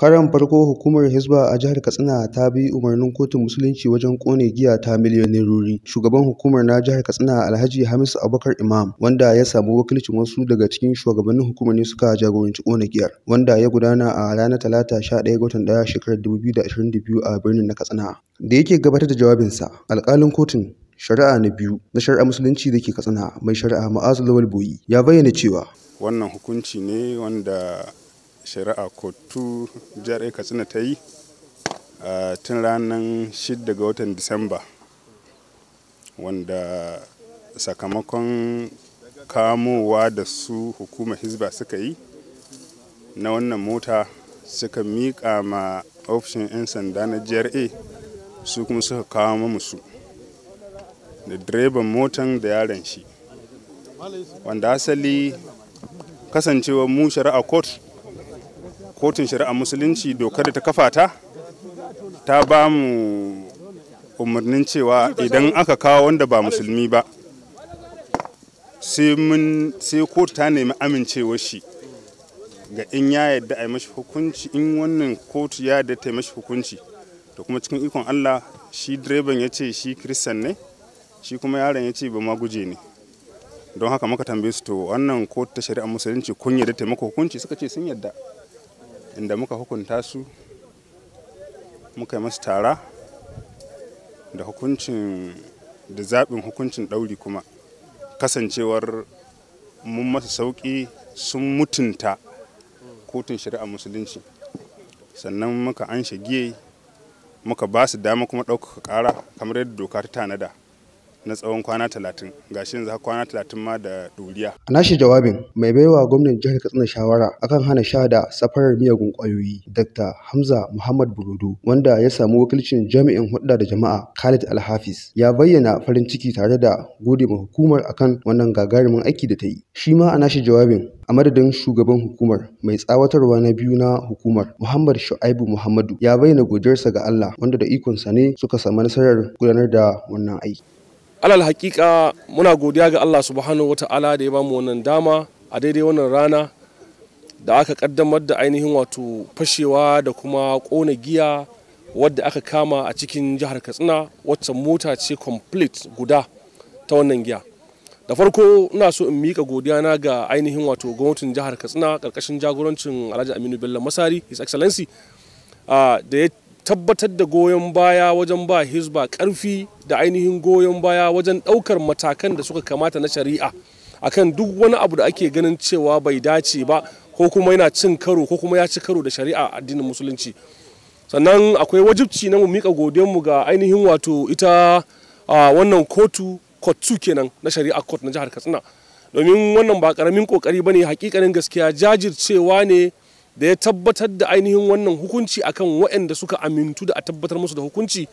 Karon farko hukumar Hisba a jihar Katsina ta bi umarnin kotun musulunci wajen ƙone giya ta miliyoyin nerori. Shugaban hukumar na jihar Katsina, Alhaji Hamisu Abubakar Imam, wanda ya samu wakilcin wasu daga cikin shugabannin hukumar ne suka jagoranci ƙone giyar, wanda ya gudana a ranar Talata 11 ga watan 1 shekarar 2022 a birnin na Katsina. Da yake gabatar da jawabinsa, alƙalin kotun shari'a na biyu na shari'ar musulunci da ke Katsina, mai shari'a Ma'azu Lawal Boyi, ya bayyana cewa wannan hukunci ne wanda shari'a kotu jihar Katsina ta yi tun ranar 6 ga watan Disamba, wanda sakamakon kamowa da su hukumar Hisba suka yi na wannan mota, suka miƙa ma ofishin 'yan sanda na GRA, su kuma suka kawo musu da direban motan da yaron shi, wanda asali kasancewa mu shari'a court, kotun shari'a musulunci, dokar da ta kafa ta ba mu umarnin cewa idan aka kawo wanda ba musulmi ba, sai kotu ta nemi amincewar shi ga in ya yadda a yi mashi hukunci, in wannan kotu ya yadda ta yi mashi hukunci. To kuma cikin ikon Allah, shi direban ya ce shi Kiristan ne, shi kuma yaron ya ce ba ma guje ne. Don haka muka tambaye su, to wannan kotu ta shari'a musulunci, kun yadda ta maka hukunci? Suka ce sun yadda. Inda muka hukunta su, muka yi masu tara da hukuncin da zaɓin hukuncin ɗauri, kuma kasancewar mun masa sauƙi, sun mutunta kotun shari'a musulunci. Sannan muka an giye, muka ba su dama kuma ɗaukaka ƙara kamar yadda doka ta tanada na tsawon kwana 30. Gashi yanzu kwana 30 ma da ɗoriya. A nashi jawabin, mai baiwa gwamnan jihar Katsina shawara akan hana sha da safarar miyagun ƙwayoyi, Dr. Hamza Muhammad Burudu, wanda ya samu wakilcin jami'in hulɗa da jama'a Khalid Alhafiz, ya bayyana farin ciki tare da gode ma hukumar akan wannan gagarumin aiki da ta yi. Shi ma a nashi jawabin, a madadin shugaban hukumar, mai tsawatarwa na biyu na hukumar, Muhammad Shu'aibu Muhammadu, ya bayyana godiyarsa ga Allah wanda da ikonsa ne suka samu nasarar gudanar da wannan aiki. Alal hakika muna godiya ga Allah subhanahu wata'ala da ya bamu wannan dama a daidai wannan rana da aka kaddamar da ainihin wato fashewa da kuma kona giya wadda aka kama a cikin jihar Katsina, wacce mota ce complete guda ta wannan giya. Da farko ina so in mika godiya na ga ainihin wato gwamnatin jihar Katsina karkashin jagorancin Alhaji Aminu Bello Masari, His Excellency, da ya tabbatar da goyon baya wajen ba Hizba karfi da ainihin goyon baya wajen daukar matakan da suka kamata na shari'a akan duk wani abu da ake ganin cewa bai dace ba, ko kuma yana cin karo, ko kuma ya ci karo da shari'a addinin musulunci. Sannan akwai wajibci na mu mika mu ga ainihin wato ita wannan kotu, kotu kenan na shari'a court na jihar Katsina, domin wannan ba karamin kokari bane. Hakikanin gaskiya jajircewa ne da ya tabbatar da ainihin wannan hukunci akan waɗanda suka amintu da a tabbatar musu da hukunci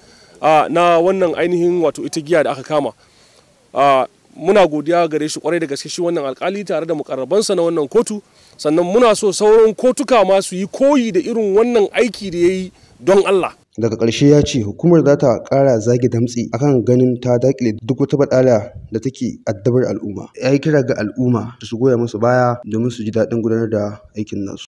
na wannan ainihin wato ita giya da aka kama. Muna godiya gare shi kwarai da gaske, shi wannan alkali tare da mukarrabansa na wannan kotu. Sannan muna so sauran kotuka ma su yi koyi da irin wannan aiki da ya yi don Allah. Daga ƙarshe ya ce hukumar za ta ƙara zage damtse akan ganin ta daƙile duk wata baɗala da take addabar al'umma. Ya yi kira ga al'umma da su goya musu baya domin su ji daɗin gudanar da aikin nasu.